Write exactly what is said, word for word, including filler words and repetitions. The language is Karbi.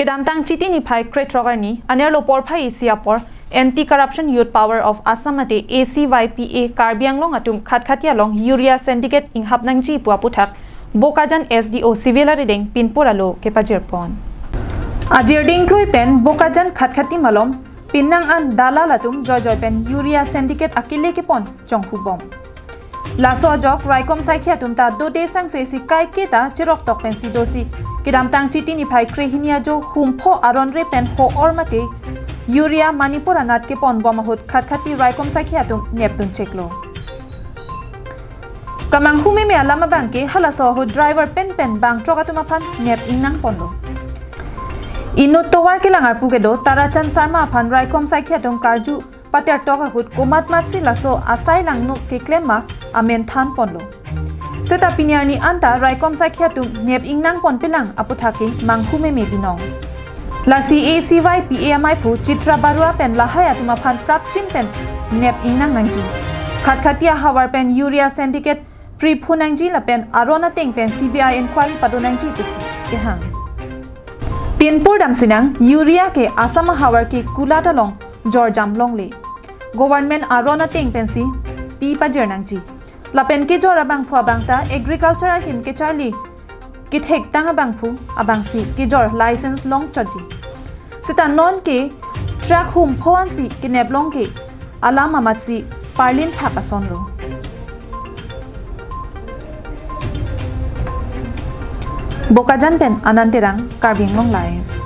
Kedamtang Chiti niphai krethrok arni, anerlo porphai isi apor, Anti Corruption Youth Power of Assam mate A C Y P A Karbi Anglong atum Khatkhati along urea syndicate inghap nangji pu aputhak, Bokajan S D O Civil arideng pinpur alo kepajirpon. Ajir dingklui pen Bokajan Khatkhati malom, pinnang an dalal atum joijoi pen urea syndicate akele kepon chonghubom. Laso ajok raikom saikhi atum ta dode sangse si kaike ta chiroktok pensi dosi. Kedamtang Chiti niphai krehini ajo humpho aron re pen ho-or mate urea Manipur anat keponbom ahut Khatkhati raikom saikhi atum nepdun cheklo. Kamanghu meme alam abangke halaso ahut driver penpen bang truck atum aphan nep ingnangponlo. Inut tovar kelang arpu kedo Tarachan Sarma aphan raikom saikhi atum karju patertok ahut komatmatsi laso asai langno keklem ma amen thanponlo. Seta pini arni anta raikom saikhi atum nep ingnangponpelang aputhak ke manghu meme binong. Lasi A C Y P A amaiphu Chitra Barua pen lahai atum aphan prapjin pen nep ingnang nangji. Khatkhati ahavar pen urea syndicate priphu nangji lapen aron ateng pen C B I inquiry pado nangji pusi kehang. Pinpur damsinang, urea ke Assam ahavar ke kulat along jorjam longle. Government aron ateng pensi pi pajir nangji. Lapen kejor abangphu abang ta agriculture ahin kecharli kethektang abangphu abangsi kejor license longchotji. Seta non ke truck humpho ansi kenep long ke alam amatsi parlin phak asonlo. Bokajan pen Anand Terang, Karbi Anglong Live.